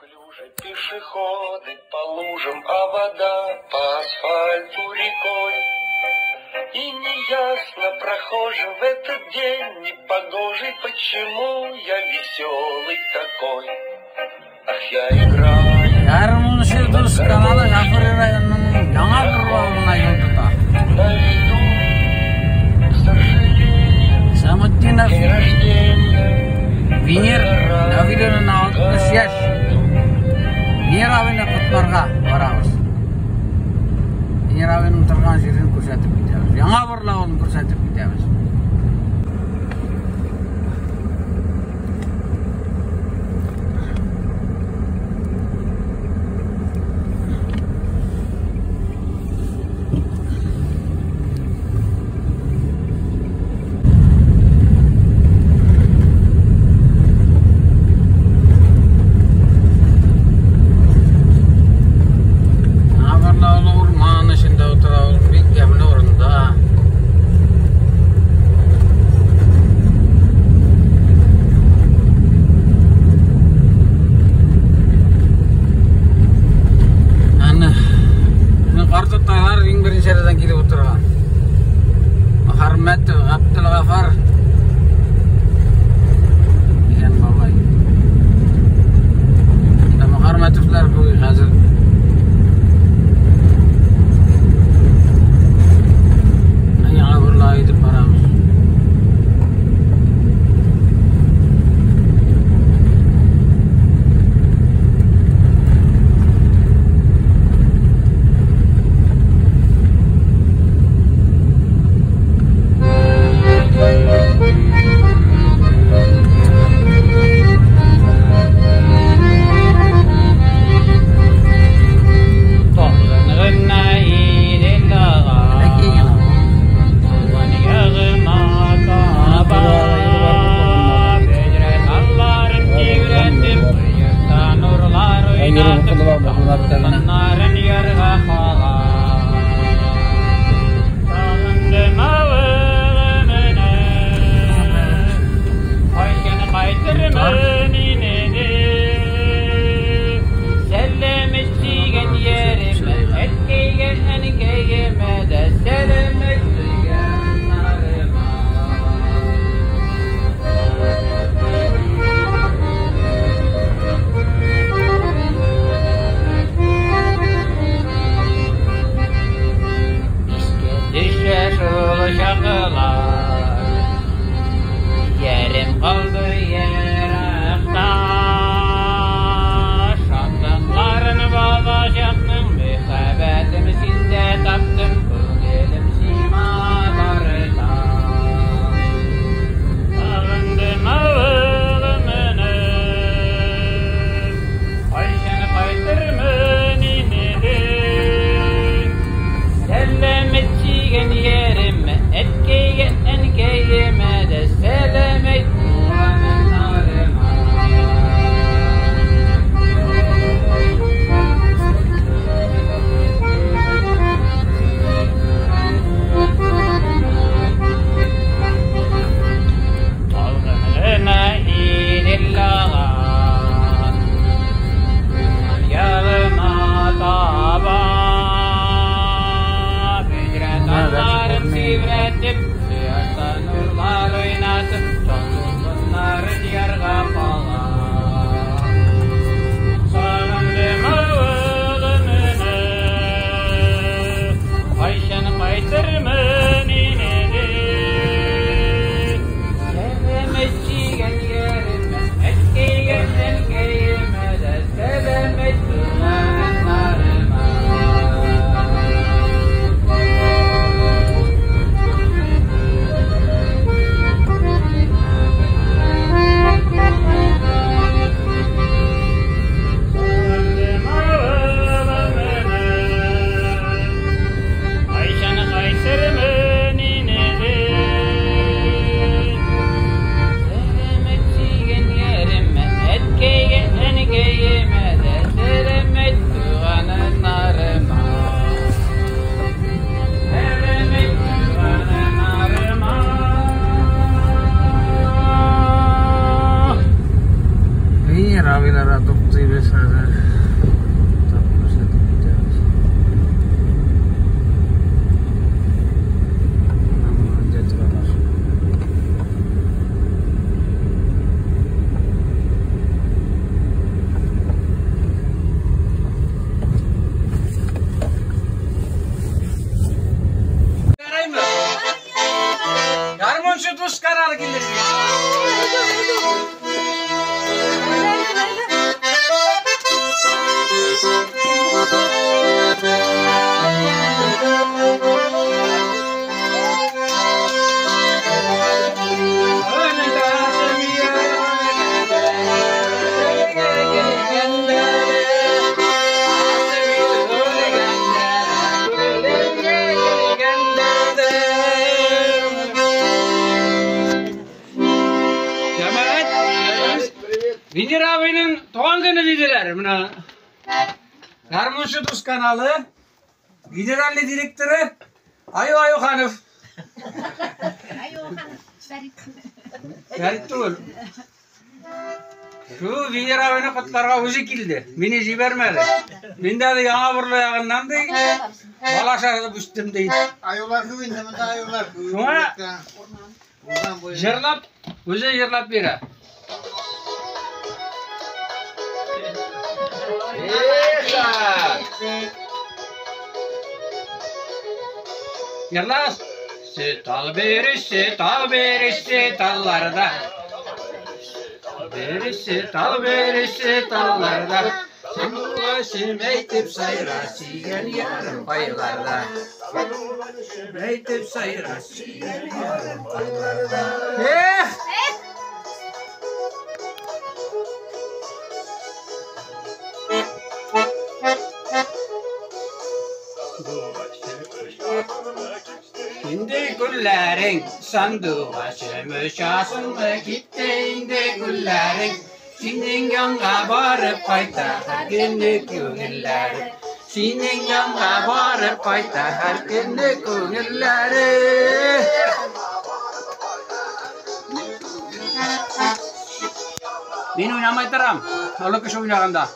Неуклюже пешеходы по лужам, а вода по асфальту рекой. И неясно прохожим в этот день непогожий, почему я веселый такой. Ах, я играю. Гармунчы дус каналы Гафури районының Яңа Бор авылына юл тота. На виду, к сожалению, Самутдинов день рождения. Венер Давидовна 60 яшь. Венер абыйны котларга барабыз. Венер абыйның торган җирен күрсәтеп китәбез. Яңа Бор авылын күрсәтеп китәбез. Яңа Бор авылы урман эчендә утыра, ул бик ямьле урында. Аны безнең картатайлар иң беренче рәдән килеп утырган. Мөхәрмәтов Габделгафар дигән бабай. Менә Мөхәрмәтовлар бүген хәзер. Яңа Борла итеп барабыз. абыйларга туктыйбыз хәзер. Туктап күрсәтеп китәбез. Менә монда торалар. Яраймы? Гармунчы дус каналы килде сезгә. Венера абыйның туган көне диделәр. Менә Гармунчы дус каналы генеральный директоры Аю Аюханов. Фәрит. Фәрит түгел. Шу Венера абыйны котларга үзе килде. Мине җибәрмәде. Мин дә әле Яңа Бурлы ягыннан ди. Бала чагында үстем ди. Аюлар күп инде монда, аюлар күп. Шуңа Урман буе. җырлап, үзе җырлап бирә. Yırlas. Süt al birisi, tal birisi, tallarda. Birisi, tal birisi, tallarda. Başım eğitip sayra, sigen yarım paylarda. Eğitip sayra, sigen yarım paylarda. Eh! Şimdi güllerin sandığa çömüşasın gitti indi güllerin. Senin yanına varıp kayta her günlük gönülleri. Senin yanına varıp kayta her günlük gönülleri. Мин уйнамай торам. Олы кеше уйнаганда.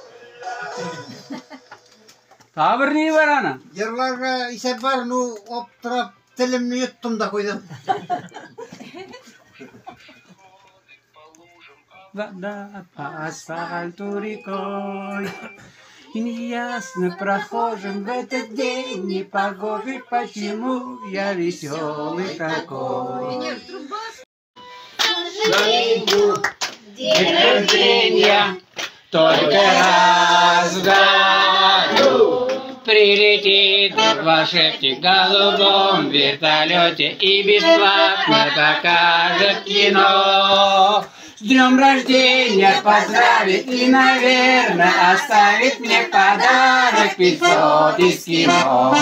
Тагы бер ни бар аны? Җырларга исәп бар, ну, аптырап телемне йоттым да куйдым. Вода по асфальту рекой. И неясно прохожим в этот день непогожий, почему я веселый такой. День рождения только раз в году прилетит волшебник в голубом вертолете и бесплатно покажет кино. С днем рождения поздравит и, наверное, оставит мне подарок 500 эскимо.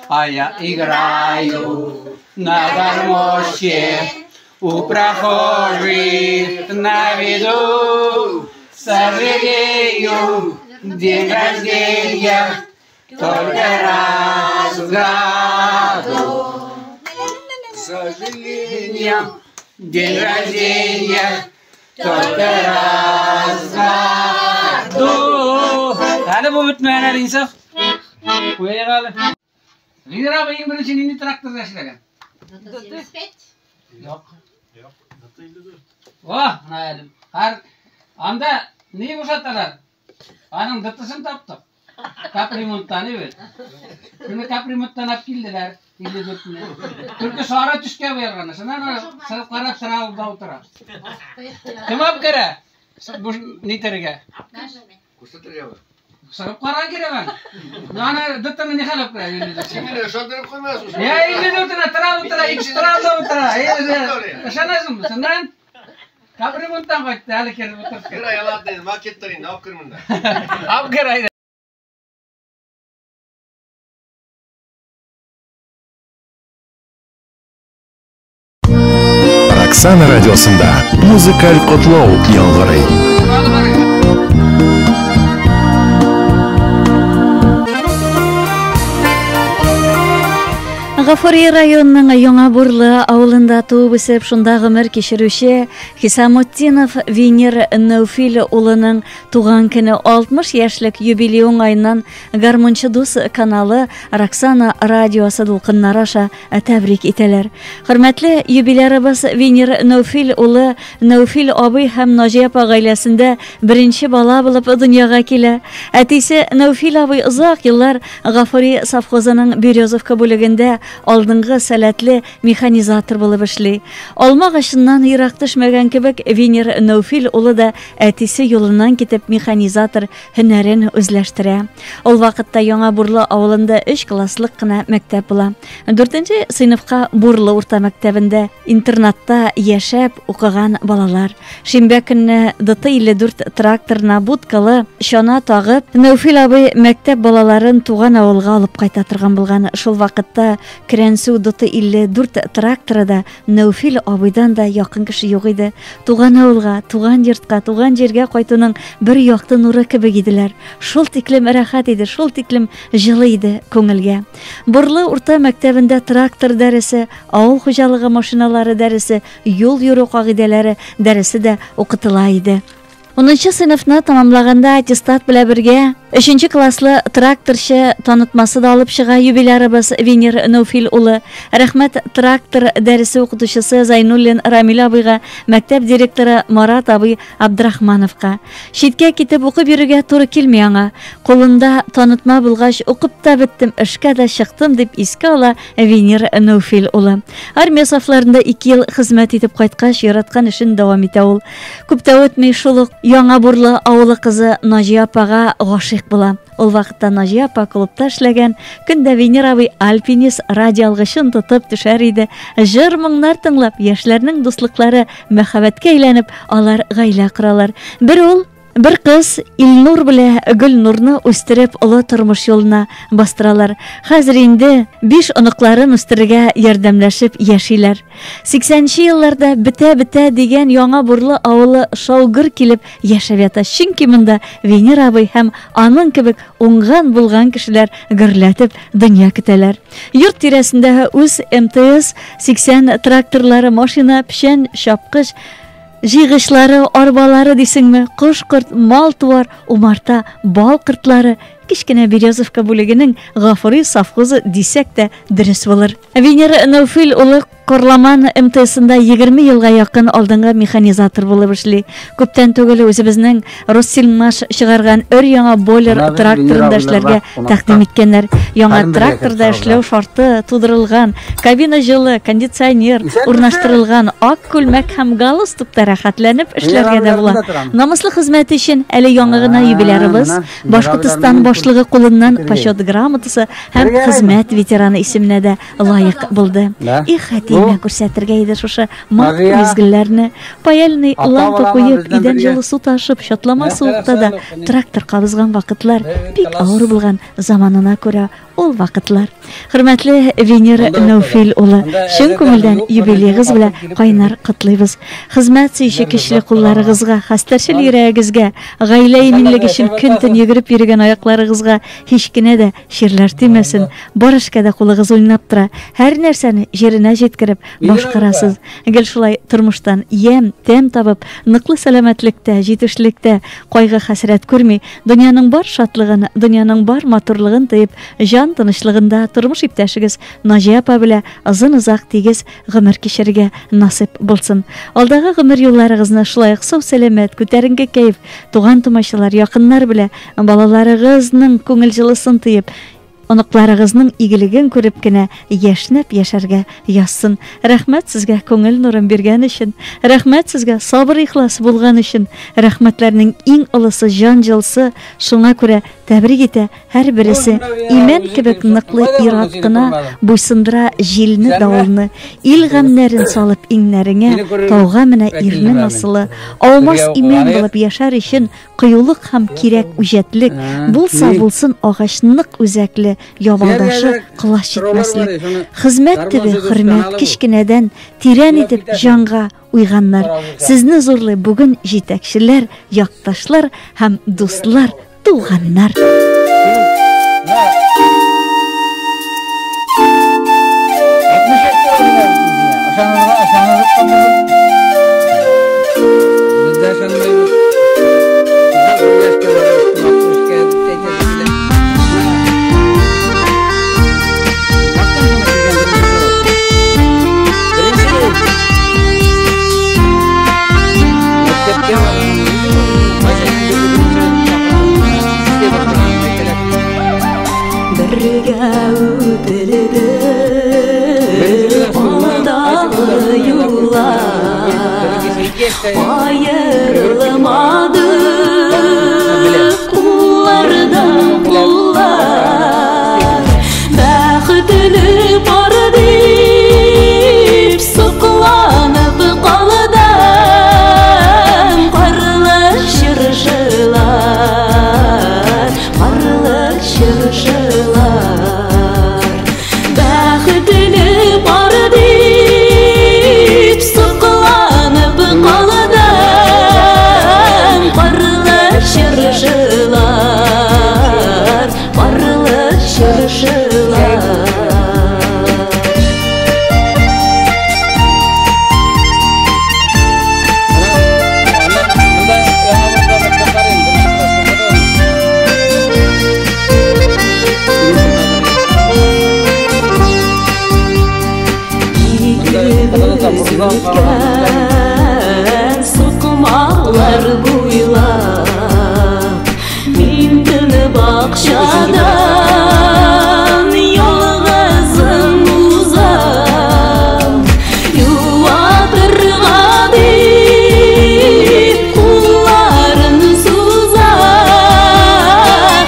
А я играю на гармошке у прохожих на виду. Сожалею, день рождения только раз в году. К сожалению, день рождения только раз в году. Әле бу бетмәгән әле, Инсаф. Куяйык әле. Венера абый иң беренче нинди тракторда эшләгән? 75. Юк. Юк, Вah, менә әле. Һәр анда ни бушаталар? Аның дытысын таптык. Капремонттан бит. Шуны капремонттан алып килделәр. 54-не. Только сары төскә буялган. Шуннан аны карап сразу да утыра. Кем алып керә? Бу нитәргә? Күрсәтергәме? Сырып кара кирәк аны. Ну аны дытыны ни хәл алып керә? 54-не. Син мине ышандырып куймасың. Я 54-не тора утыра, икесе тора да утыра. Ышанасыңмы? Шуннан капремонттан кайтты, әле кереп утырып. Кер аялат инде, макеттер инде, алып кер монда. Алып кер әйдә. Роксана радиосында музыкаль котлау яңгырый. Гафури районының Яңа Бурлы авылында туып үсеп, шунда гомер кичерүче Хисамутдинов Венер Нәүфил улының туган көне 60 яшьлек юбилей уңаеннан Гармунчы дус каналы Роксана радиосы дулкыннары аша тәбрик итәләр. Хөрмәтле юбилярыбыз Венер Нәүфил улы Нәүфил абый һәм Наҗия апа гаиләсендә беренче бала булып дөньяга килә. Әтисе Нәүфил абый озак еллар Гафури совхозының Березовка бүлегендә алдынгы сәләтле механизатор булып эшли. Алма агачыннан ерак төшмәгән кебек Венер Нәүфил улы да әтисе юлыннан китеп механизатор һөнәрен үзләштерә. Ул вакытта Яңа Бурлы авылында өч класслык кына мәктәп була. Дүртенче сыйныфка Бурлы урта мәктәбендә интернатта яшәп укыган балалар. Шимбә көнне ДТ-54 тракторына будкалы чана тагып, Нәүфил абый мәктәп балаларын туган авылга алып кайта торган булган. Шул вакытта Керәнсу ДТ-54 тракторы да Нәүфил абыйдан да якын кеше юк иде. Туган авылга, туган йортка, туган җиргә кайтуның бер якты нуры кебек иделәр. Шул тиклем рәхәт иде, шул тиклем җылы иде күңелгә. Бурлы урта мәктәбендә трактор дәресе, авыл хуҗалыгы машиналары дәресе, юл йөрү кагыйдәләре дәресе дә укытыла иде. Унынчы сыйныфны тәмамлаганда аттестат белән бергә өченче класслы тракторчы танытмасы да алып чыга юбилярыбыз Венер Нәүфил улы. Рәхмәт трактор дәресе укытучысы Зайнуллин Рамил абыйга, мәктәп директоры Марат абый Абдрахмановка. Читкә китеп укып йөрергә туры килми аңа. Кулында танытма булгач, укып та беттем, эшкә дә чыктым, дип искә ала Венер Нәүфил улы. Армия сафларында ике ел хезмәт итеп кайткач, яраткан эшен дәвам итә ул. Күп тә үтми, шул ук Яңа Бурлы авылы кызы Наҗия апага гашыйк була. Ул вакытта Наҗия апа клубта эшләгән, көн дә Венер абый альпинист радиоалгычын тотып төшәр иде. Җыр-моңнар тыңлап, яшьләрнең дуслыклары мәхәббәткә әйләнеп, алар гаилә коралар. Бер ул, бер кыз Илнур белә Гөлнурны үстереп олы тормыш юлына бастыралар. Хәзер инде биш оныкларын үстерергә ярдәмләшеп яшиләр. 80 нче елларда бетә-бетә дигән Яңа Бурлы авылы шау-гөр килеп яшәп ята. Чөнки монда Венер абый һәм аның кебек уңган-булган кешеләр гөрләтеп дөнья көтәләр. Йорт тирәсендәге үз МТС 80 тракторлары, машина, печән чапкыч, җыйгычлары, арбалары дисеңме, кош-корт, мал-туар, умарта, бал кортлары, кечкенә Березовка бүлегенең Гафури совхозы дисәк тә дөрес булыр. Венера Нәүфил улы Корламан МТСында 20 елга якын алдынгы механизатор булып эшли. Күптән түгел үзебезнең Россельмаш чыгарган өр-яңа бойлер тракторында эшләргә тәкъдим иткәннәр. Яңа тракторда эшләү шарты тудырылган, кабина җылы, кондиционер урнаштырылган, ак күлмәк һәм галстукта рәхәтләнеп эшләргә дә була. Намуслы хезмәте өчен әле яңа гына юбилярыбыз Башкортстан башлыгы кулыннан почет грамотасы һәм хезмәт ветераны исеменә дә лаек булды. Их, әтиемә күрсәтергә иде шушы матур мизгелләрне. Паяльный лампа куеп, идән җылы су ташып, чатлама суыкта да трактор кабызган вакытлар бик авыр булган заманына күрә ул вакытлар. Хөрмәтле Венера Нәүфил улы, чын күңелдән юбилеегыз белән кайнар котлыйбыз. Хезмәт сөюче көчле кулларыгызга, хәстәрчел йөрәгегезгә, гаилә иминлеге өчен көн-төн йөгереп йөргән аякларыгызга һич кенә дә чирләр тимәсен. Бар эшкә дә кулыгыз уйнап тора. Һәр нәрсәне җиренә җиткереп башкарасыз. Гел шулай тормыштан ямь, тәм табып, ныклы сәламәтлектә, җитешлектә, кайгы-хәсрәт күрми, дөньяның бар шатлыгын, дөньяның бар матурлыгын тоеп, җан тынычлыгында тормыш иптәшегез Наҗия апа белә озын-озак тигез гомер кичерергә насыйп булсын. Алдагы гомер юлларыгызны шулай ук сау-сәламәт, күтәренке кәеф, туган-тумачалар, якыннар белә, балаларыгызның күңел җылысын тоеп, оныкларыгызның игелеген күреп кенә яшьнәп яшәргә язсын. Рәхмәт сезгә күңел нурын биргән өчен, рәхмәт сезгә сабыр-ихлас булган өчен. Рәхмәтләрнең иң олысы, җан җылысы, шуңа күрә тәбрик итә һәрбересе имән кебек ныклы ир-ат кына буйсындыра җилне-давылны, ил гамьнәрен салып иңнәреңә, тауга менә ирнең асылы. Аумас имән булып яшәр өчен Кыюлык һәм кирәк үҗәтлек, булса булсын агач нык үзәкле, ябалдашы колач җитмәслек. Хезмәт төбе, хөрмәт кечкенәдән тирән итеп җанга уйганнар. Сезне зурлый бүген җитәкчеләр, якташлар һәм дуслар, туганнар. Ышанырга ышанырлык та түгел. Без дә ышанмыйбыз. Без бер яшькә барып, 60 ка дип әйтәсе килә. Баштан гына килгән беренче сорау. Беренче мәктәпкә кайчан беренче эшли башлаганын әйтәләр. Бергә үтелде Беренче класс алдагы юллар, Беренче яшьтә аерылмады куллардан куллар. Бәхетле пар дип сокланып калдым. Карлы чыршылар, карлы чыршылар. Бәхетле пар дип сокланып калдым. Карлы чыршылар, карлы чыршылар. Монда Яңа мәктәп бар инде, беренче класс укыды. Икебез үткән сукмаклар буйлап, мин төн бакчадан ялгызым узам. Юатырга дип кулларын суза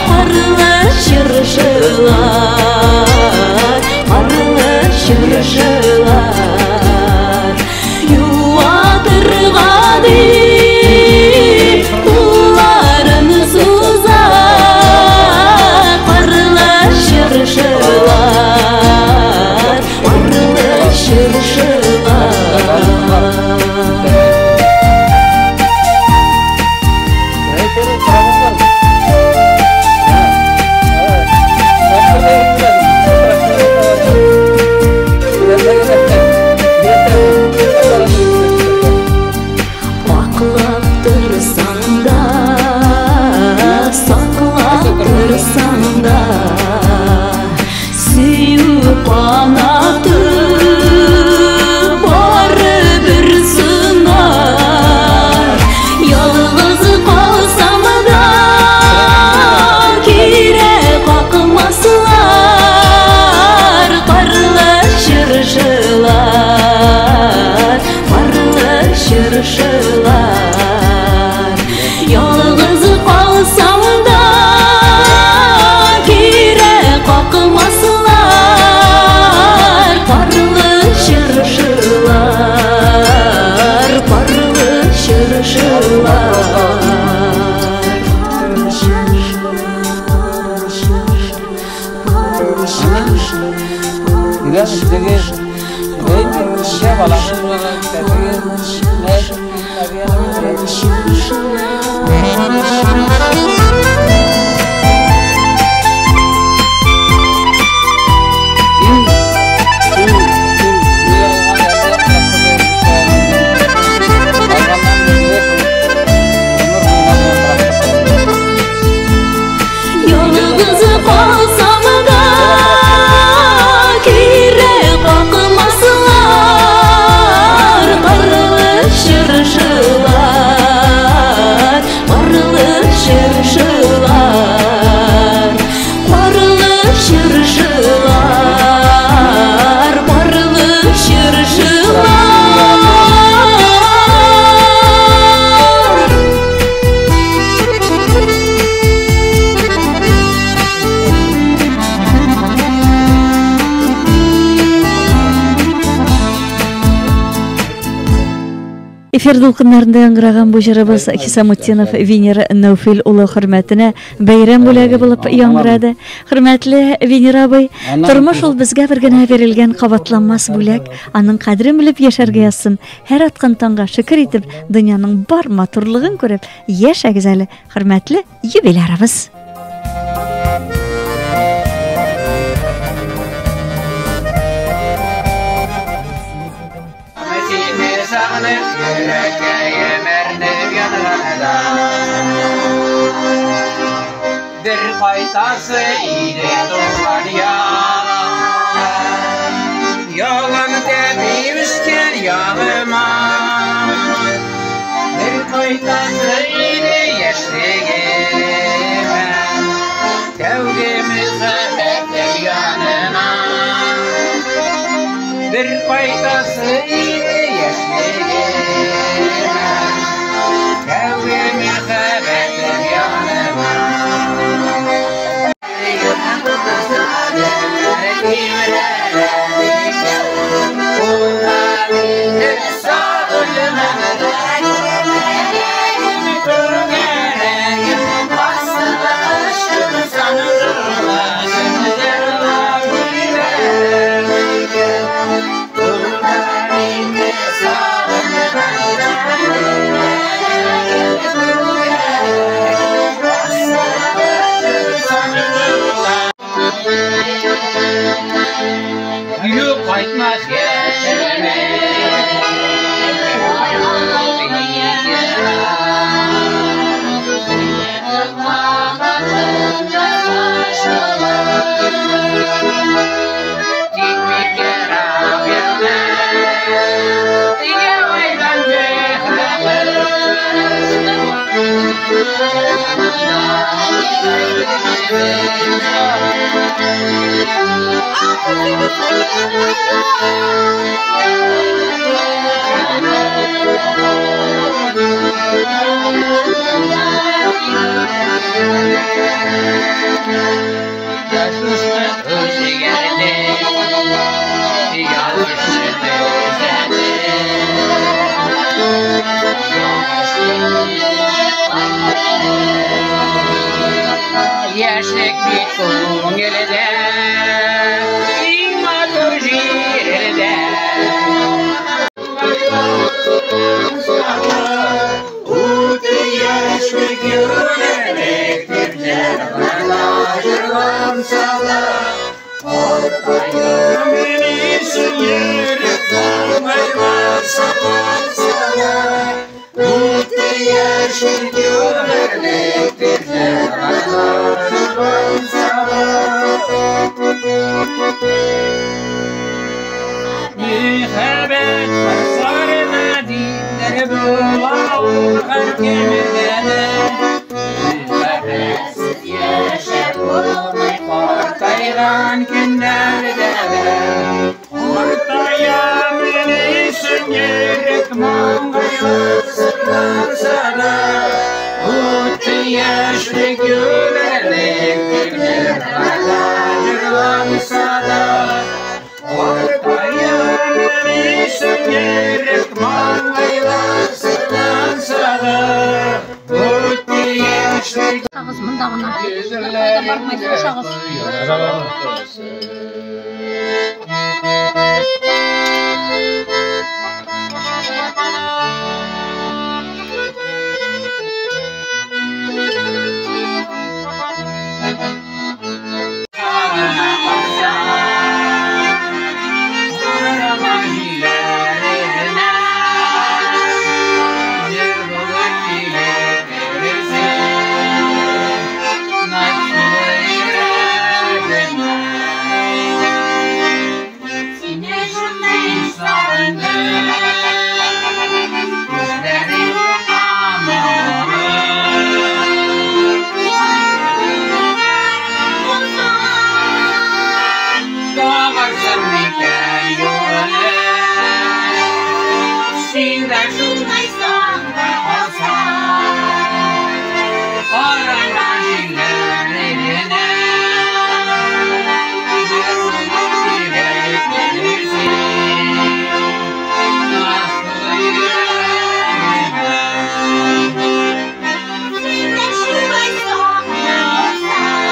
карлы чыршылар, карлы чыршылар. Юатырга дип кулларын суза карлы чыршылар, карлы чыршылар. Аклап торсаң да, саклап торсаң да, сөю канаты барыбер сынар. Ялгыз калсам да, кире какмаслар карлы чыршылар, карлы чыршылар. Ялгыз калсам да, кире какмаслар карлы чыршылар, карлы чыршылар. Ялгыз калсам да, кире какмаслар карлы чыршылар, карлы чыршылар, карлы чыршылар, карлы чыршылар. Эфир дулкыннарында яңгыраган бу җырыбыз Хисамутдинов Венер Нәүфил улы хөрмәтенә бәйрәм бүләге булып яңгырады. Хөрмәтле Венер абый, тормыш ул безгә бер генә бирелгән кабатланмас бүләк. Аның кадерен белеп яшәргә язсын. Һәр аткан таңга шөкер итеп, дөньяның бар матурлыгын күреп яшәгез әле, хөрмәтле юбилярыбыз. Сагынып йөрәккәем әрнеп янганда. Бер кайтасы иде туган ягыма, Ялан тәби үскән ягыма. Бер кайтасы иде яшьлегемә, Тәүге мәхәббәтем янына. Бер кайтасы иде яшьлегемә, Тәүге мәхәббәтем янына. Юк кайтмас яшьлегемә. Тик бик ерак елны, Yaşlısını özgerde, yanlışını özlendi. Яшьлек бит күңелдә, иң матур җирдә. Үтте яшьлек йөрәк дип җырларда җырланса да, Картаем минесең йөрәк маңгайлар сакланса да, Үтте яшьлек йөрәк дип җырларда җырланса да. Мөхәббәт кырларына диләр була ул һәркемдә дә. Мөхәббәтсез яшәп булмый картайган көннәрдә дә. Картаям минесең йөрәк маңгайлар сакланса да, Үтте яшьлек йөрәк дип җырларда җырланса да. Картаям минесең йөрәк маңгайлар сакланса да, Үтте яшьлек Ошагыз монда гына. Кайда бармайсыз, ошагыз. Сине шундай сагындым. Шундай сагында калсам, Карама җилләренә, Сине шулай сагында калсам,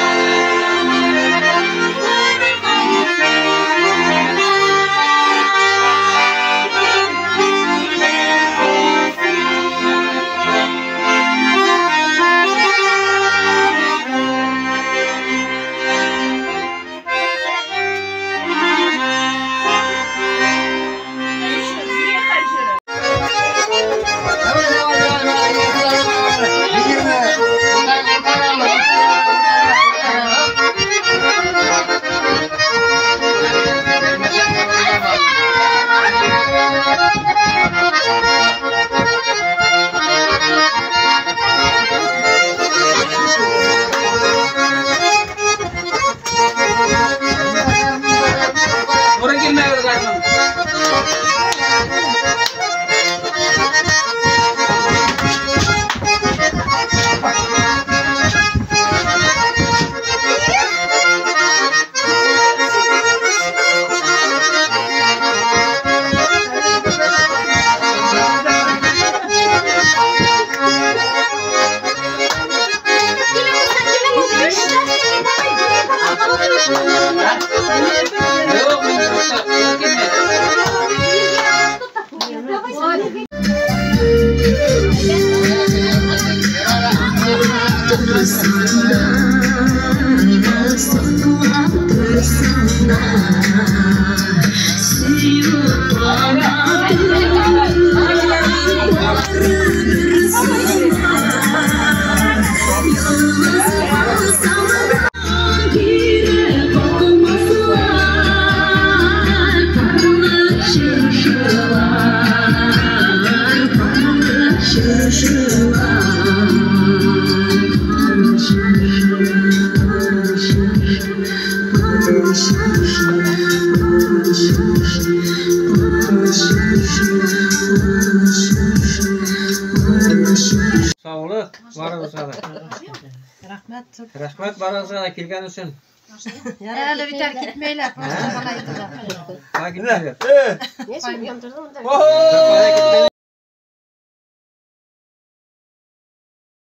Саулык барыгызга да. Рәхмәт. Рәхмәт барыгызга да килгән өчен. Әле бит әле китмәйләр, просто гына әйтәләр. Кая китмәйләр? Кая Кая китмәйләр?